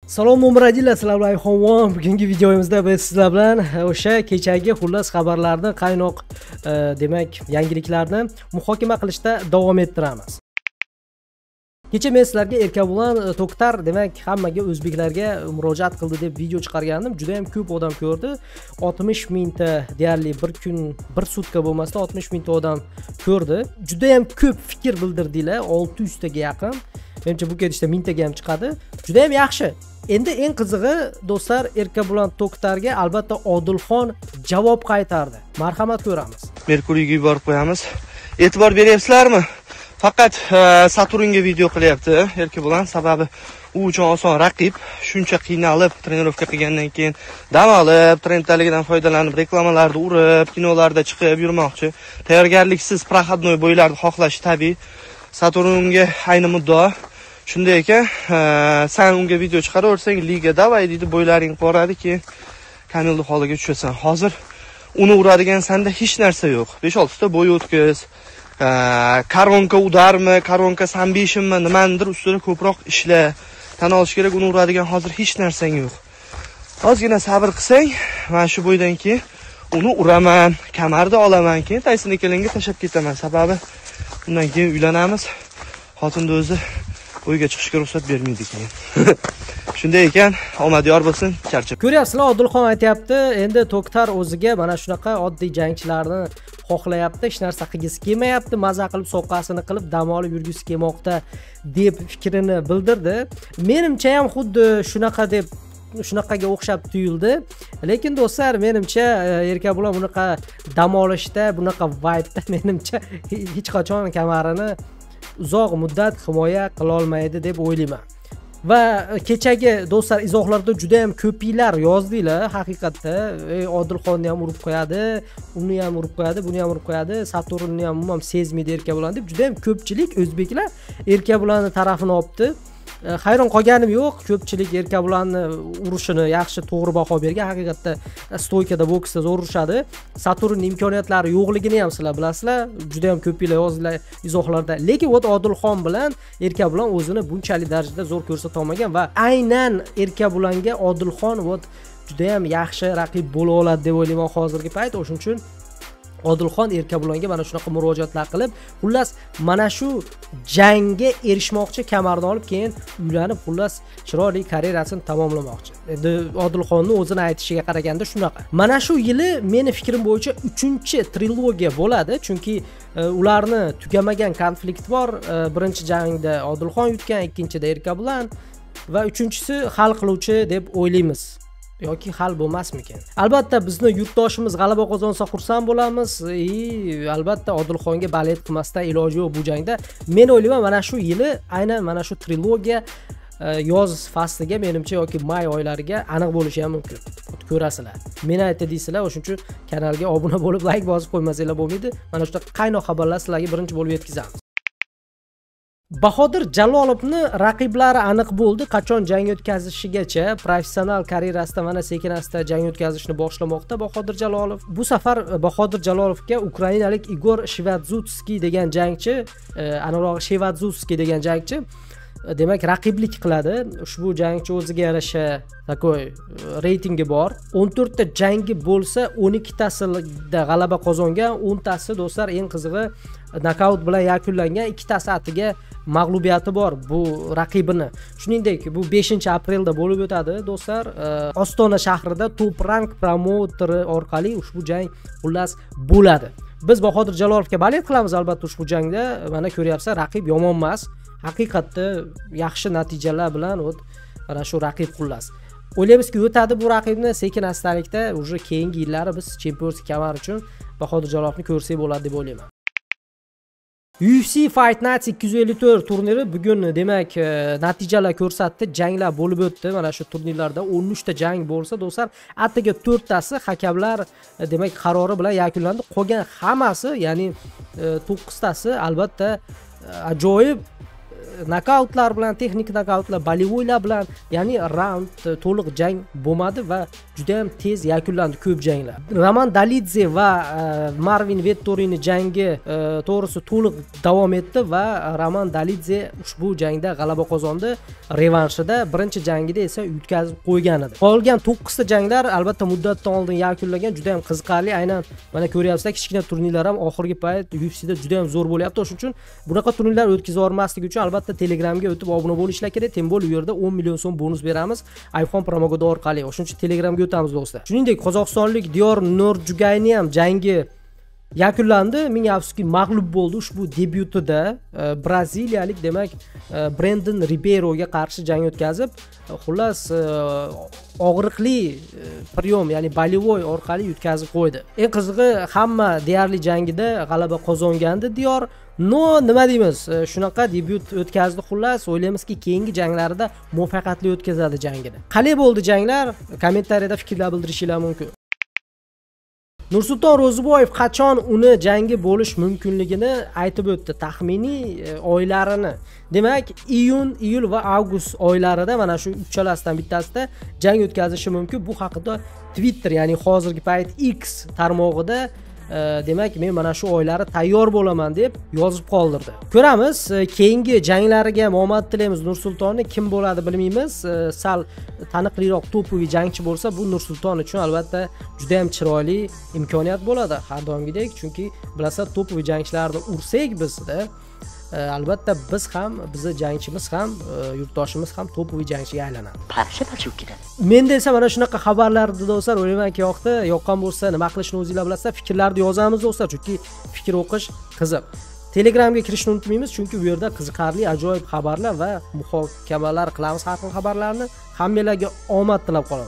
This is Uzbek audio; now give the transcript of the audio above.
Salom umradillar, sizlar bilan Ayxonvon. Bugungi videomizda biz sizlar bilan o'sha kechagi xullas xabarlarni, qaynoq demak yangiliklarni muhokama qilishda davom ettiramiz. Kecha men sizlarga Erkabulan To'ktar demak hammaga o'zbeklarga murojaat qildi deb video chiqargandim. Juda ham ko'p odam ko'rdi. 60 mingta deyarli bir kun, bir sutka bo'lmasda 60 mingta odam ko'rdi. Juda ham ko'p fikr bildirdinglar, 600 taga yaqin. Menimcha bu ketishda mingtaga ham chiqadi. Juda ham yaxshi. Endi eng qizig'i do'stlar, Erkabulan To'ktarga albatta Odilxon javob qaytardi. Marhamat, ko'ramiz. Merkuriyga yuborib qo'yamiz. E'tibor beryapsizlarmi? Faqat Saturnga video qilyapti Erkabulan, sababi u uchun oson raqib. Shuncha qiynalib trenirovka qilgandan keyin dam olib, trendligidan foydalanib, reklamalarda urib, kinolarda chiqib yurmoqchi. Tayyorgarliksiz проходной bo'ylarni xohlashi tabiiy. Saturnga ayni muddao. Shunday ekan, sen unga video chiqaraversang, liga davay deydi, bo'ylaring qoradi, keyin Kamilning holiga tushasan. Hozir uni uradigan senda hech narsa yo'q. 5-6 ta bo'y o'tkiz. Koronka udarmi, koronka sambishimmi, nimanidir ustida ko'proq ishla. Tan olish kerak, uni uradigan hozir hech narsang yo'q. Ozgina sabr qilsang, mana shu bo'ydan keyin uni uraman, kamarni olaman, keyin Tayson kelinga tashlab ketaman. Sababi undan keyin uylanamiz. Xotinni o'zi uyga chiqishga ruxsat bermaydi keyin. Shunday ekan, omad yor bo'lsin, charchab. Ko'ryapsizlar, Odilxon aytayapti, endi To'ktar o'ziga mana shunaqa oddiy jangchilarni xohlayapti, hech narsa qilgisi kelmayapti, maza qilib soqqasini qilib dam olib yurgisi kelmoqda deb fikrini bildirdi. Menimcha ham xuddi shunaqa deb shunaqaga o'xshab tuyuldi. Lekin do'stlar, menimcha Erkabulan bunaqa dam olishda, bunaqa vibe'da menimcha hech qachon kamarini uzoq muddat himoya qila olmaydi deb o'ylayman. Va kechagi do'stlar izohlarda juda ham ko'pinglar yozdinglar, haqiqatda Odilxonni ham urib qo'yadi, uni ham urib qo'yadi, buni ham urib qo'yadi, Saturnni ham umuman sezmaydi Erkabulan deb juda ham ko'pchilik o'zbeklar Erkabulanning tarafini olibdi. Hayron qolganim yo'q, ko'pchilik Erkabulanni urishini yaxshi to'g'ri baho bergan. Haqiqatda stoykada, boksda zo'r urishadi. Saturnning imkoniyatlari yo'qligini ham sizlar bilasizlar, juda ham ko'pinglar yozdilar izohlarda. Lekin вот Odilxon bilan Erkabulan o'zini bunchalik darajada zo'r ko'rsata olmagan va aynan Erkabulanga Odilxon вот juda ham yaxshi raqib bo'la oladi deb o'ylayman hozirgi payt. O'shuning uchun Odilxon Erkabulanga mana shunaqa murojaatlar qilib, xullas mana shu jangga erishmoqchi, kamarni olib keyin uylanib, xullas chiroyli karyerasini tamomlamoqchi. Endi Odilxonning o'zini aytishiga qaraganda shunaqa. Mana shu yili meni fikrim bo'yicha 3-trilogiya bo'ladi, chunki ularni tugamagan konflikt bor. Birinchi jangda Odilxon yutgan, ikkinchida Erkabulan va uchinchisi hal qiluvchi deb o'ylaymiz. Yoki hal bo'lmasmikan? Albatta bizni yurtdoshimiz g'alaba qozonsa xursand bo'lamiz. Albatta Odilxonga balet qilmasdan iloji yo'q bu jangda. Men o'ylayman mana shu yili aynan mana shu trilogiya yoz fasliga menimcha yoki may oylariga aniq bo'lishi ham mumkin. Ko'rasizlar. Meni aytdi deysizlar, o'shuning uchun kanalga obuna bo'lib, like bosib qo'ymasanglar bo'lmaydi. Mana shunaqa qaynoq xabarlar sizlarga birinchi bo'lib yetkazamiz. Bahodir Jalolovni raqiblari aniq bo'ldi. Qachon jang o'tkazishigacha professional karyerasida mana sekin-asta jang o'tkazishni boshlamoqda Bahodir Jalolov. Bu safar Bahodir Jalolovga ukrainalik Igor Shevadzutskiy degan jangchi, aniqrog'i Shevadzutskiy degan jangchi demak raqiblik qiladi. Ushbu jangchi o'ziga yarasha takoy reytingi bor. 14 ta jangi bo'lsa, 12 tasida g'alaba qozongan, 10 tasi do'stlar eng qizig'i nokaut bilan yakunlangan, 2 tasi atiga mag'lubiyati bor bu raqibini. Shuningdek, bu 5-aprelda bo'lib o'tadi do'stlar. Ostona shahrida Top Rank promouteri orqali ushbu jang xullas bo'ladi. Biz Bahodir Jalolovga balet qilamiz albatta ushbu jangda. Mana ko'ryapsiz, raqib yomon emas. Haqiqatda yaxshi natijalar bilan mana shu raqib xullas. O'ylaymizki, o'tadi bu raqibni sekin astalikda уже keyingi yillari biz chempionlik kamar uchun Bahodir Jalolovni ko'rsak bo'ladi deb o'ylayman. UFC Fight Night 254 turniri bugun demak natijalar ko'rsatdi, janglar bo'lib o'tdi. Mana shu turnirlarda 13 ta jang bo'lsa do'stlar, atigi 4 tasi hakamlar demak qarori bilan yakunlandi. Qolgan hammasi, ya'ni 9 tasi albatta ajoyib Nokautlar bilan, texnik nokautlar, болевой lar bilan, ya'ni raund to'liq jang bo'lmadi va juda ham tez yakunlandi ko'p janglar. Roman Dolidze va Marvin Vettorini jangi to'g'risi to'liq davom etdi va Roman Dolidze ushbu jangda g'alaba qozondi. Revanshida, birinchi jangida esa yutkazib qo'ygan edi. Qolgan 9 ta janglar albatta muddatdan oldin yakunlangan, juda ham qiziqarli. Aynan mana ko'ryapsizlar, kichkina turnirlar ham oxirgi payt UFCda juda ham zo'r bo'lyapti. O'shuning uchun bunaqa turnirlar o'tkazib yubormaslik uchun albatta Telegramga o'tib obuna bo'lishlar kerak. Tembol u yerda 10 million so'm bonus beramiz iPhone promokodi orqali. O'shuning uchun Telegramga o'tamiz do'stlar. Shuningdek, qozog'istonlik Diyor Nurjugayni ham jangi yakunlandi. Ming afsuski mag'lub bo'ldi ushbu debyutida. Braziliyalik demak Brendon Ribeiroga qarshi jang o'tkazib, xullas og'riqli приём, ya'ni болевой orqali yutkazib qo'ydi. Eng qizig'i, hamma deyarli jangida g'alaba qozongandi Diyor. Но, nima deymiz, shunaqa debyut o'tkazdi xullas. O'ylaymizki, keyingi janglarida muvaffaqiyatli o'tkazadi jangini. Qalay bo'ldi janglar? Kommentariyada fikrlar bildirishinglar mumkin. Nursulton Ro'ziboyev qachon uni jangi bo'lish mumkinligini aytib o'tdi, taxminiy oylarini. Demak, iyun, iyul va avgust oylarida mana shu uchalasidan bittasida jang o'tkazishi mumkin. Bu haqida Twitter, ya'ni hozirgi payt X tarmog'ida demak, men mana shu oylari tayyor bo'laman deb yozib qoldirdi. Ko'ramiz, keyingi janglariga ham omad tilaymiz Nursultonni. Kim bo'ladi bilmaymiz. Sal taniqliroq topoviy jangchi bo'lsa, bu Nursulton uchun albatta juda ham chiroyli imkoniyat bo'ladi har doimgidek, chunki bilasizlar, topoviy jangchilarni ursak bizda albatta biz ham, bizni jangchimiz ham, yurtdoshimiz ham topoviy jangchiga aylanadi. Parcha-parcha bo'lib ketadi. Menda esa mana shunaqa xabarlar do'stlar, o'ylaymanki yoqdi. Yoqqan bo'lsa nima qilishni o'zingizlar bilasizlar. Fikrlarni yozamiz do'stlar, chunki fikr o'qish qiziq. Telegramga kirishni unutmaymiz, chunki u yerda qiziqarli ajoyib xabarlar va muhokamalar qilamiz, har xil xabarlarni. Hammanglarga omad tilab qolaman.